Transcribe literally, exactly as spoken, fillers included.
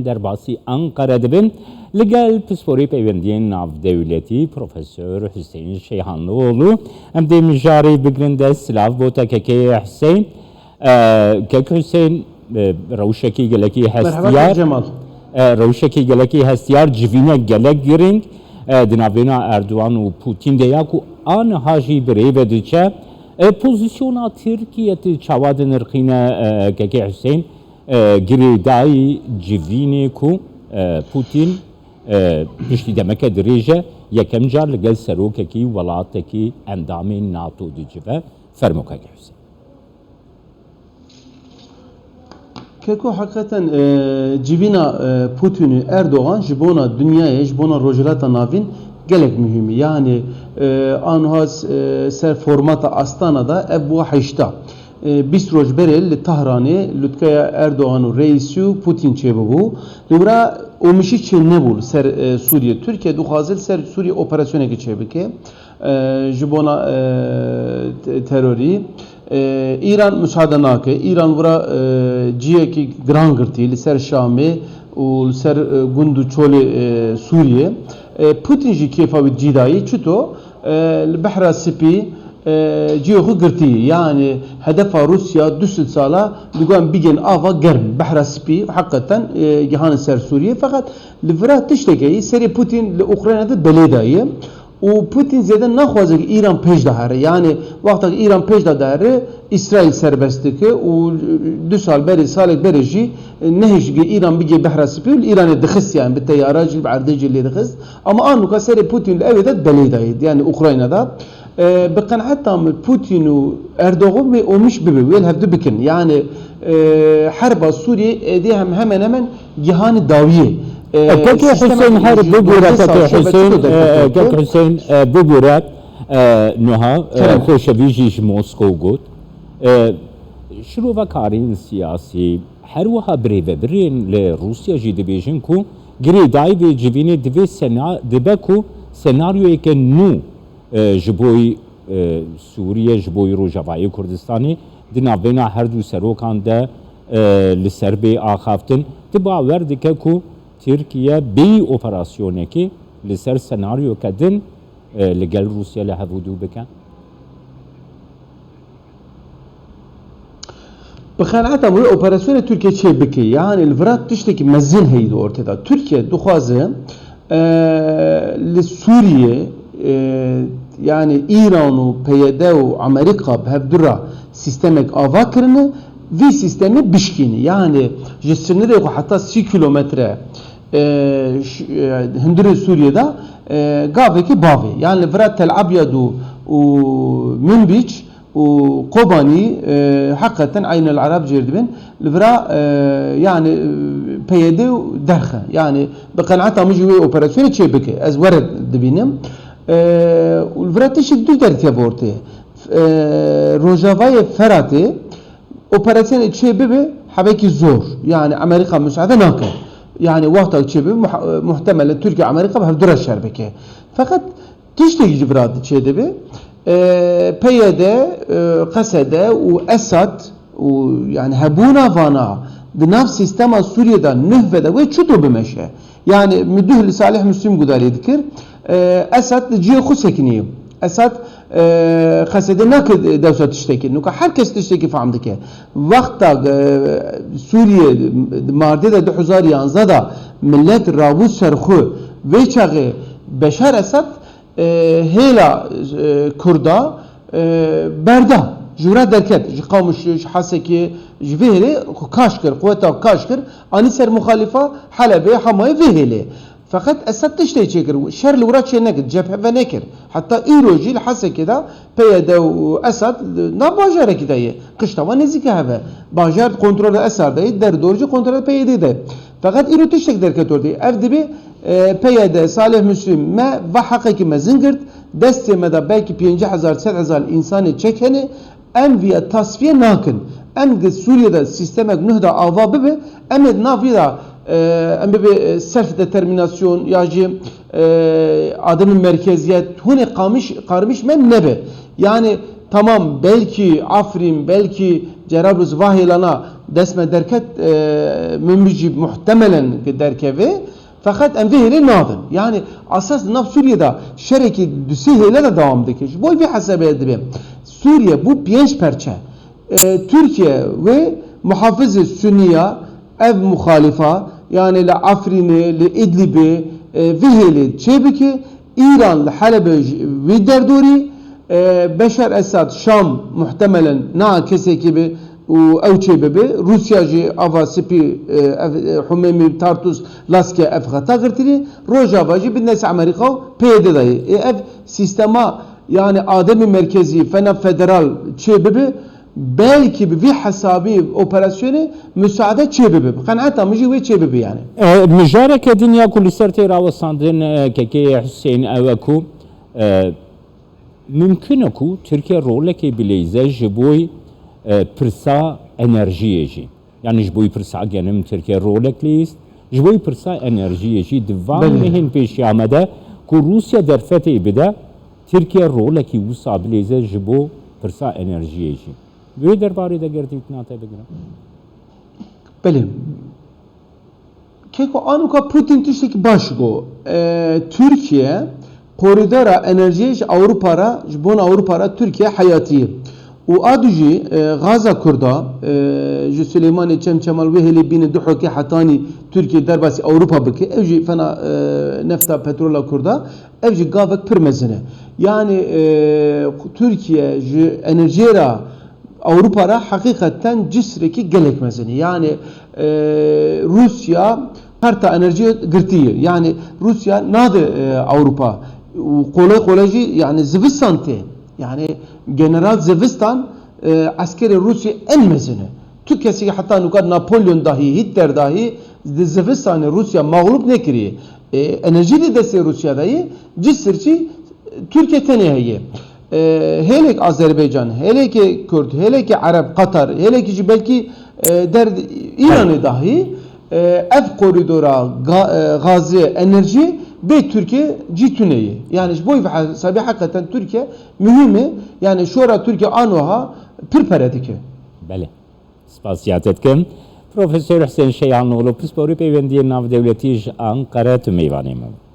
Derbasî Ankara dibin. Li gel pisporê peywendiyên navdewletî Profesor Huseyîn Şeyhanlıoğlu. Em dê mijarê bigrin dest. Silav bo te kekê Huseyîn. E, kek Huseyîn, e, rewşekî gelekî Merhaba hestiyar. Kek Cemal. E, rewşekî gelekî hestiyar, civînek gelek girîng. E, di navbêna Erdogan û Putin de ya ku aniha jî bi rê ve diçe. E, pozîsyona Tirkiye tu çawa dinirxîne, e, kekê Huseyîn? E, girêdayî civînê ku, e, Putin, e, piştî demeke dirêj e, yekem car li gel serokekî welatekî endamên NATO dicive. Fermo kekê Huseyîn. Keko, heqîqeten, e, civîna, e, Putin û Erdogan ji bona dinyayê, ji bona Rojhilata Navîn gelek muhîm e. Yanî, e, anha, e, ser formata Astana da ev bû heşta. E, bîst roj berê li Tahranê lûtkeya Erdogan û Reîsî û Putin çêbûbû. Li wira omişî çê nebû li ser, e, Sûriyê. Tirkiye dixwaze li ser Sûriyê operasyonekê çêbike, e, ji bona, e, te-, terorî. E, Îran misaade nake. Îran wira, e, cihekî giran girtî li ser Şamê û li ser, e, gund û çolê, e, Sûriyê. E, Putin jî kêfa wî cî dayî. Çito? E, li Behra Spî, e, cihê xwe girtî. Yanî hedefa Rûsya du sed sala digotin bigên ava germ. Behra Spî heqîqeten, e, gihanî ser Sûriyê. Feqet li vira tiştekê yî serê Putin li Ukrayna de belê daye. Û Putin zêde naxwaze ku Îran pêş de here. Yanî wexta ku Îran pêş de dihere, Îsraîl serbest dike û du sal berê, salek berê jî nehişt ku Îran bigê Behra Spî û li Îranê dixist, yanî bi teyara jî, bi erdê jî lê dixist. Ama a nûka serê Putin li ewê de belê dayê, yanî Ukrayna de. E, bi qenaeta min Putin û Erdogan wê omiş bibe, wê li hevdu bikin. Yanî, e, herba Sûriyê êdî hem hemen hemen gihanî dawiyê. E, E, kekê Huseyîn, her bigore, kekê Huseyîn, e, kek Huseyîn, e, bigore, e, nuha, e, Kerem. Xoşevî jî ji Moskow got. E, şirovekarên siyasî, her wiha birêvebirên li Rûsya jî dibêjin ku girêdayî vê civînê divê sena-, dibe ku senaryoyeke nû, e, ji bo, e, Sûriye, ji bo Rojavayê Kurdistanê di navbêna her du serokan de, e, li ser bê axaftin. Tu bawer dike ku Tirkiye bêyî operasyonekê li ser senaryoke din, e, li gel Rûsya li hev û dû bike? Bi qenaeta min wê operasyonê Tirkiye çê bike. Yanî li vira tiştekî mezin heyî di ortê de. Tirkiye dixwaze, e, li Sûriyê, e, yanî Îran û P Y D û Amerîka bi hev du re sîstemek ava kirine, vî sîstemê bişkîne. Yanî ji sinirê xwe heta sî kilometre, e, ş-, e, hundirê Sûriyê de, e, gavekî bavê. Yanî li vira Tel Abyad û, û Minbîc û Kobanî, e, heqeten Eynel Ereb jêr dibin. Li vira, e, yanî, e, P Y D û derxe. Yanî bi qenaeta min jî wê operasyonê çê bike. Ez were dibînim. E, û li vira tiştê du derkeve ortê. E, Rojavayê Feratê operasyonê çê bibe hebekî zor. Yanî Amerîka musaade nake. Yanî wexta çê bibe muh-, muhtemel e Tirkiye û Amerîka bi hev du re şer bike. Feqet tiştekî ji vira çê dibe, e, P Y D, e, Qesede û Esad û, yanî, hebûna vana di nav sîstema Sûriyê de nuh vede wê çito bimeşe. Yanî, min duh li Salih Muslim gudarî dikir, e, Esad li cihê xwe sekinî. Esad, e, Qesede nake dewsa tiştekî. Nuka her kes tiştekî fam dike. Wexta, e, Sûriye, Mardê de du hezar yanzdeh de millet rabû ser xwe. Vê çaxê Beşar Esad, e, hêla, e, Kurda, e, berda. Ji wira derket. Ji Qamişê, ji Hesekê, ji vê hêlê xwe kaş kir, quweta xwe kaş kir, anî ser muxalifa Helebê, Hamayê vê hêlê. Feqet Esed tiştê çêkir, şer li wira çê nekir, cephe venekir. Heta îro jî li Hesekê de P Y D û Esad nav bajarekî de ye. Qişta wan nêzîkî hev e. Bajar kontrola Esad de ye, derdor jî kontrola P Y D de ye. Feqet îro tiştek derket ortê. Ev dibê, e, P Y D, Salih Muslim, me va heqekî mezin girt, destê me de belkî pêncî hezar, sed hezar însanê çek hene, em viya tasfiye nakin. Em di Sûriye de sîstemek nuh de ava bibe, em ê di nav vî de, e, em bibe, e, self determinasyon ya jî, e, ademî merkeziyet, hûnê qamiş, qarmiş me nebe. Yani tamam, belkî Afrîn, belkî Cerablus va hêlana dest me derket, e, min jî muhtemelen ki derkeve, feqet em vê hêlê nadin. Yani esas di nav Sûriyê de şerekî du sê hêle de dewam dike. Ji bo vê hesabê dibe Sûriye bû pênc perçe. E, Tirkiye wê muhafizê Sunniya, ev muxalifa, yani li Efrînê, li Idlibê, e, vê hêlê çêbike. Îran li Helebê ji wî derdorî, e, Beşar Esad, Şam muhtemelen na kesekî bi û ew çê bibe. Rûsya jî ava spî, e, ev, e, Humêmî, Tartus, Laske ev xeta girtirî. Rojava jî bidine ser Amerîka û P Y D dayê. E, ev sîstema yani ademî merkezî, fena federal çê bibe. Belkî bi vî hesabî operasyonê musaade çê bibe. Bi qenaeta min jî wê çê bibe yani. E, mijareke din ya ku li ser tê rawestandin, e, Kekê Husên ew e ku, e, mimkun e ku Tirkiye rolekê bileyze ji bo, e, pirsa enerjiyê jî. Yani ji bo pirsa genim Tirkiye rolek lîst, ji bo pirsa enerjiyê jî di van Belê. mehên pêşiya me de ku Rûsya derfetê bide, Tirkiye rolekî wisa bileyze ji bo pirsa enerjiyê jî. Wê derbarê de ger dîtina te bigire. Belê. Keko anûka Putin tiştekî baş got. E, Tirkiye koridora enerjiyê ji Ewropa re, ji bona Ewropa re Tirkiye heyatî ye. Û a du jî, e, gaza Kurda, e, ji Silêmanê Çem Çemal wê hêlê bîne du hokê hetanî Tirkiye derbasî Ewropa bike. Ev jî fena, e, nefta petrola Kurda, ev jî gavek pir mezin e. Yani, e, Tirkiye ji enerjiyê re Ewropa re heqîqeten cisrekî gelek mezin e. Yani, e, Rûsya karta enerjiyê girtiye. Yani Rûsya nade, e, Ewropa. Û qolay qolay jî yani zivistan tê. Yani general zivistan, e, eskerê Rûsya en mezin e. Tu kesî heta nûka Napolyon dahî, Hitler dahî di zivistanê Rûsya mexlûb nekiriye. E, enerjî di destê Rûsya de ye, cisrekî Tirkiye tenê heye. E, hêlek Azerbaycan, hêlekê Kurd, hêlekê Ereb, Qatar, hêlekî jî belkî, e, der Îranê dahî, e, ev koridora ga-, e, gazê, enerjiyê bê Tirkiye cî tune ye. Yani ji bo vê hesabê heqeten Tirkiye muhîm e. Yani şora Tirkiye anoha pir pere dike. Belê. Spasiya te dikim. Profesor Husên Şeyhanoglu, pisporê peywendiyên navdewletî ji Anqere, tu mêvanê me bû.